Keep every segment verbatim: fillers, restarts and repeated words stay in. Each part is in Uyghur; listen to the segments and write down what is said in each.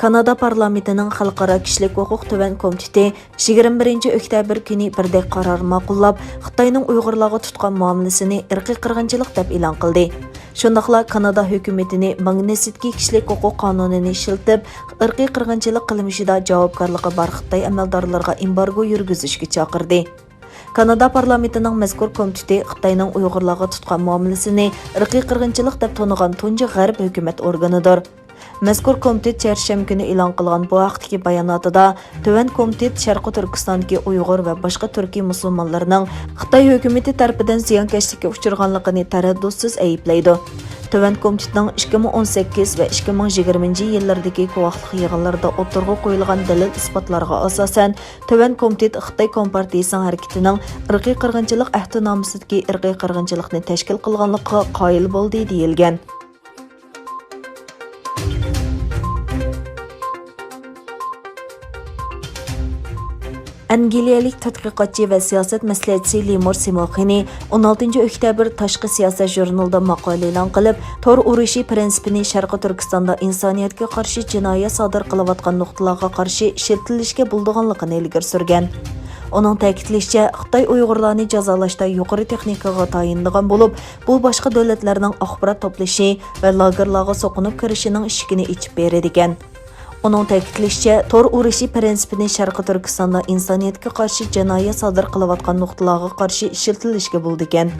كانادا پارلامېنتىنىڭ خەلقئارا كىشىلىك ھوقۇق تۆۋەن كومىتېتى يىگىرمە بىرىنچى ئۆكتەبىر كۈنى بىردەك قارار ماقۇللاپ، خىتاينىڭ ئۇيغۇرلارغا تۇتقان مۇئامىلىسىنى ئىرقىي قىرغىنچىلىق دەپ ئېلان قىلدى. شۇنداقلا كانادا ھۆكۈمىتىنى ماگنىتسكىي كىشىلىك ھوقۇق قانۇنىنى ئىشلىتىپ، ئىرقىي قىرغىنچىلىق قىلمىشىدا جاۋابكارلىقى بار خىتاي ئەمەلدارلىرىغا ئېمبارگو يۈرگۈزۈشكە چاقىردى. كانادا پارلامېنتىنىڭ مەزكۇر كومىتېتى خىتاينىڭ ئۇيغۇرلارغا تۇتقان مۇئامىلىسىنى ئىرقىي قىرغىنچىلىق دەپ تونۇغان تۇنجى غەرب ھۆكۈمەت ئورگىنىدۇر. مەزكۇر كومىتېت چارشەنبە كۈنى ئېلان قىلغان بۇ ھەقتىكى باياناتىدا، تۆۋەن كومىتېت شەرقىي تۈركىستاندىكى ئۇيغۇر ۋە باشقا تۈركىي مۇسۇلمانلارنىڭ خىتاي ھۆكۈمىتى تەرىپىدىن زىيانكەشلىككە ئۇچرىغانلىقىنى تەرەددۇتسىز ئەيىبلەيدۇ. تۆۋەن كومىتېتنىڭ ئىككى مىڭ ئون سەككىز ۋە ئىككى مىڭ يىگىرمىنچى يىللىرىدىكى گۇۋاھلىق يىغىنلىرىدا ئوتتۇرىغا قويۇلغان دەلىل-ئىسپاتلارغا ئاساسەن، تۆۋەن كومىتېت خىتاي كومپارتىيىسىنىڭ ھەرىكىتىنىڭ ئىرقىي قىرغىنچىلىق ئەھدىنامىسىدىكى ئىرقىي قىرغىنچىلىقنى تەشكىل قىلغانلىقىغا قايىل بولدى، دېيىلگەن. ئەنگلىيەلىك تەتقىقاتچى ۋە سىياسەت مەسلىھەتچىسى لىمور سىموخىنى ئون ئالتىنچى ئۆكتەبىر تاشقى سىياسەت ژۇرنىلىدا ماقالە ئېلان قىلىپ، تور ئۇرۇشى پىرىنسىپىنى شەرقىي تۈركىستاندا ئىنسانىيەتكە قارشى جىنايەت سادىر قىلىۋاتقان نۇقتىلارغا قارشى ئىشلىتىلىشكە بولىدىغانلىقىنى ئىلگىرى سۈرگەن. ئۇنىڭ تەكىتلىشىچە، خىتاي ئۇيغۇرلارنى جازالاشتا يۇقىرى تېخنىكىغا تايىنىدىغان بولۇپ، بۇ باشقا دۆلەتلەرنىڭ ئاخبارات توپلىشى ۋە لاگېرلارغا سوقۇنۇپ كىرىشىنىڭ ئىشىكىنى ئېچىپ بېرىدىكەن. ئۇنىڭ تەكىتلىشىچە، تور ئۇرۇشى پىرىنسىپىنى شەرقىي تۈركىستاندا ئىنسانىيەتكە قارشى جىنايەت سادىر قىلىۋاتقان نۇقتىلارغا قارشى ئىشلىتىلىشكە بولىدىكەن.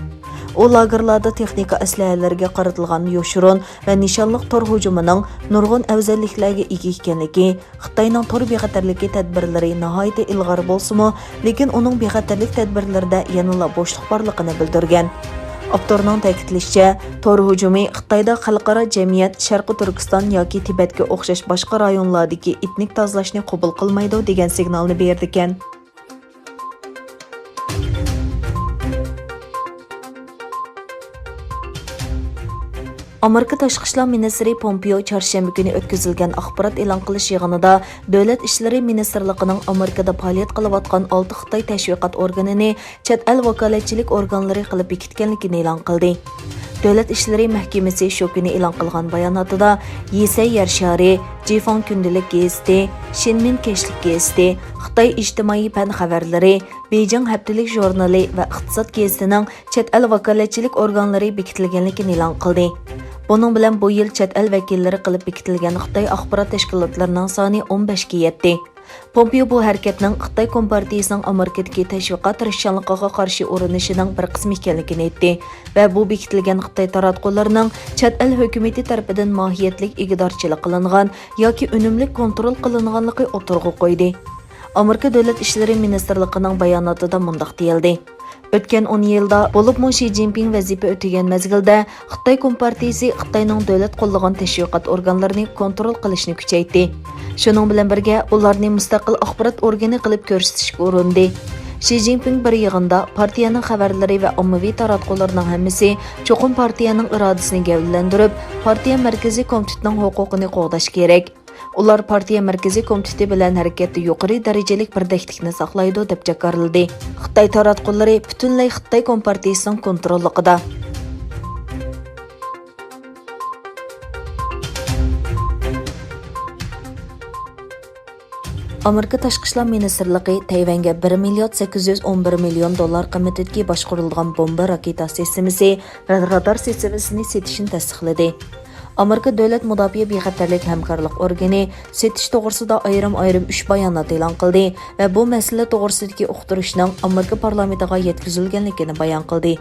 ئۇ لاگېرلاردا تېخنىكا ئەسلىھەلىرىگە قارىتىلغان يوشۇرۇن ۋە نىشانلىق تور ھۇجۇمىنىڭ نۇرغۇن ئەۋزەللىكلەرگە ئىگە ئىكەنلىكى، خىتاينىڭ تور بىخەتەرلىكى تەدبىرلىرى ناھايىتى ئىلغار بولسىمۇ، لېكىن ئۇنىڭ بىخەتەرلىك تەدبىرلىرىدە يەنىلا بوشلۇق بارلىقىنى بىلدۈرگەن. ئاپتورنىڭ تەكىتلىشىچە، تور ھۇجۇمى خىتايدا خەلقئارا جەمئىيەت شەرقىي تۈركىستان ياكى تىبەتكە ئوخشاش باشقا رايونلاردىكى ئېتنىك تازىلاشنى قوبۇل قىلمايدۇ، دېگەن سىگنالنى بېرىدىكەن. ئامېرىكا تاشقى ئىشلار مىنىستىرى پومپېئو چارشەنبە كۈنى ئۆتكۈزۈلگەن ئاخبارات ئېلان قىلىش يىغىنىدا دۆلەت ئىشلىرى مىنىستىرلىقىنىڭ ئامېرىكىدا پائالىيەت قىلىۋاتقان ئالتە خىتاي تەشۋىقات ئورگىنىنى چەت ئەل ۋاكالەتچىلىك ئورگانلىرى قىلىپ بېكىتكەنلىكىنى ئېلان قىلدى. دۆلەت ئىشلىرى مەھكىمىسى شۇ كۈنى ئېلان قىلغان باياناتىدا، يىسەي يەر شارى، جىفاڭ كۈندىلىك گېزىتى، شىنمىن كەچلىك گېزىتى، خىتاي ئىجتىمائىي پەن خەۋەرلىرى، بېيجىڭ ھەپتىلىك ژۇرنىلى ۋە ئىقتىساد گېزىتىنىڭ چەت ئەل ۋاكالەتچىلىك ئورگانلىرى بېكىتىلگەنلىكىنى ئېلان قىلدى. بۇنىڭ بىلەن بۇ يىل چەت ئەل ۋەكىللىرى قىلىپ بېكىتىلگەن خىتاي ئاخبارات تەشكىلاتلىرىنىڭ سانى ئون بەشكە يەتتى. پومپېئو بۇ ھەرىكەتنىڭ خىتاي كومپارتىيىسىنىڭ ئامېرىكىدىكى تەشۋىقات تىرىشچانلىقىغا قارشى ئۇرۇنۇشىنىڭ بىر قىسمى ئىكەنلىكىنى ئېيتتى ۋە بۇ بېكىتىلگەن خىتاي تاراتقۇلىرىنىڭ چەت ئەل ھۆكۈمىتى تەرىپىدىن ماھىيەتلىك ئىگىدارچىلىق قىلىنغان ياكى ئۈنۈملۈك كونترول قىلىنغانلىقى ئوتتۇرىغا قويدى. ئامېرىكا دۆلەت ئىشلىرى مىنىستىرلىقىنىڭ باياناتىدا مۇنداق دېيىلدى: ئۆتكەن ئون يىلدا، بولۇپمۇ شى جىنپىڭ ۋەزىپە ئۆتىگەن مەزگىلدە، خىتاي كومپارتىيىسى خىتاينىڭ دۆلەت قوللىغان تەشۋىقات ئورگانلىرىنى كونترول قىلىشنى كۈچەيتتى. شۇنىڭ بىلەن بىرگە، ئۇلارنى مۇستەقىل ئاخبارات ئورگىنى قىلىپ كۆرسىتىشكە ئۇرۇندى. شى جىنپىڭ بىر يىغىندا، پارتىيەنىڭ خەۋەرلىرى ۋە ئاممىۋى تاراتقۇلىرىنىڭ ھەممىسى چوقۇم پارتىيەنىڭ ئىرادىسىنى گەۋدىلەندۈرۈپ، پارتىيە مەركىزىي كومىتېتىنىڭ ھوقۇقىنى قوغداش كېرەك. ئۇلار پارتىيە مەركىزىي كومىتېتى بىلەن ھەرىكەتتە يۇقىرى دەرىجىلىك بىردەكلىكنى ساقلايدۇ، دەپ جاكارلىدى. خىتاي تاراتقۇلىرى پۈتۈنلەي خىتاي كومپارتىيىسىنىڭ كونتروللۇقىدا. ئامېرىكا تاشقى ئىشلار مىنىستىرلىقى تەيۋەنگە بىر مىليارد سەككىز يۈز ئون بىر مىليون دوللار قىممىتىدىكى باشقۇرۇلىدىغان بومبا راكېتا سىستېمىسى ۋە رادار سىستېمىسىنى سېتىشنى تەستىقلىدى. ئامېرىكا دۆلەت مۇداپىئە بىخەتەرلىك ھەمكارلىق ئورگىنى سېتىش توغرىسىدا ئايرىم-ئايرىم ئۈچ بايانات ئېلان قىلدى ۋە بۇ مەسىلە توغرىسىدىكى ئۇقتۇرۇشنىڭ ئامېرىكا پارلامېنتىغا يەتكۈزۈلگەنلىكىنى بايان قىلدى.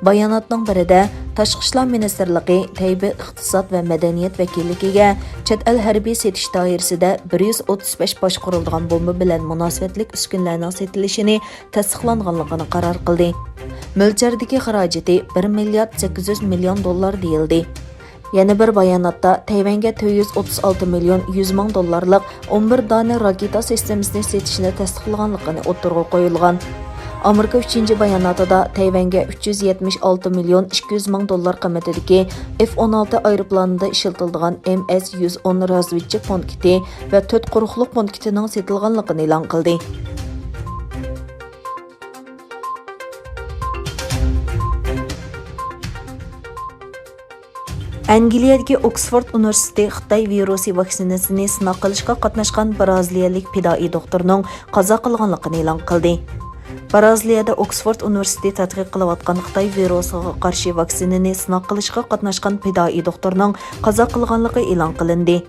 باياناتنىڭ بىرىدە، تاشقى ئىشلار مىنىستىرلىقى تەيبېي ئىقتىساد ۋە مەدەنىيەت ۋەكىللىكىگە چەت ئەل ھەربىي سېتىش دائىرىسىدە بىر يۈز ئوتتۇز بەش باشقۇرۇلىدىغان بومبا بىلەن مۇناسىۋەتلىك ئۈسكۈنىلەرنىڭ سېتىلىشىنى تەستىقلانغانلىقىنى قارار قىلدى. مۆلچەردىكى خىراجىتى بىر مىليارد سەككىز يۈز مىليون دوللار دېيىلدى. يەنە بىر باياناتتا تەيۋەنگە تۆت يۈز ئوتتۇز ئالتە مىليون يۈز مىڭ دوللارلىق ئون بىر دانە راكېتا سىستېمىسىنى سېتىشنى تەستىقلىغانلىقىنى ئوتتۇرىغا قويۇلغان. ئامېرىكا ئۈچىنچى باياناتىدا تەيۋەنگە ئۈچ يۈز يەتمىش ئالتە مىليون ئىككى يۈز مىڭ دوللار قىممىتىدىكى ئېف ئون ئالتە ئايروپىلانىدا ئىشلىتىلىدىغان ئېم ئېس يۈز ئون رازۋېدچىك پونكىتى ۋە تۆت قۇرۇقلۇق پونكىتىنىڭ سېتىلغانلىقىنى ئېلان قىلدى. ئەنگلىيەدىكى ئوكسفورد ئۇنىۋېرسىتېتى خىتاي ۋىرۇسى ۋاكسىنىسىنى سىناق قىلىشقا قاتناشقان بىرازىلىيەلىك پىدائىي دوختۇرنىڭ قازا قىلغانلىقىنى ئېلان قىلدى. بىرازىلىيەدە ئوكسفورد ئۇنىۋېرسىتېتى تەتقىق قىلىۋاتقان خىتاي ۋىرۇسىغا قارشى ۋاكسىنىنى سىناق قىلىشقا قاتناشقان پىدائىي دوختۇرنىڭ قازا قىلغانلىقى ئېلان قىلىندى.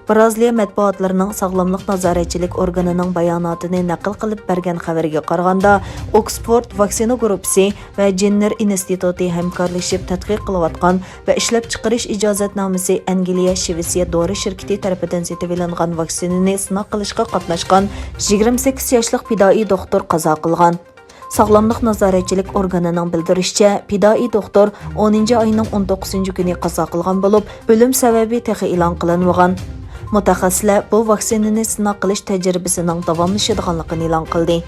بىرازىلىيە مەتبۇئاتلىرىنىڭ ساغلاملىق نازارەتچىلىك ئورگىنىنىڭ باياناتىنى نەقىل قىلىپ بەرگەن خەۋىرىگە قارىغاندا، ئوكسفورد ۋاكسىنا گۇرۇپپىسى ۋە جېننېر ئىنستىتۇتى ھەمكارلىشىپ تەتقىق قىلىۋاتقان ۋە ئىشلەپچىقىرىش ئىجازەتنامىسى ئەنگلىيە شىۋېتسىيە دورا شىركىتى تەرىپىدىن سېتىۋېلىنغان ۋاكسىنىنى سىناق قىلىشقا قاتناشقان يىگىرمە سەككىز ياشلىق پىدائىي دوختۇر قازا قىلغان. ساغلاملىق نازارەتچىلىك ئورگىنىنىڭ بىلدۈرۈشىچە، پىدائىي دوختۇر ئونىنچى ئاينىڭ ئون توققۇزىنچى كۈنى قازا قىلغان بولۇپ، ئۆلۈم سەۋەبى تېخى ئېلان قىلىنمىغان. مۇتەخەسسىسلەر بۇ ۋاكسىنىنى سىناق قىلىش تەجرىبىسىنىڭ داۋاملىشىدىغانلىقىنى ئېلان قىلدى.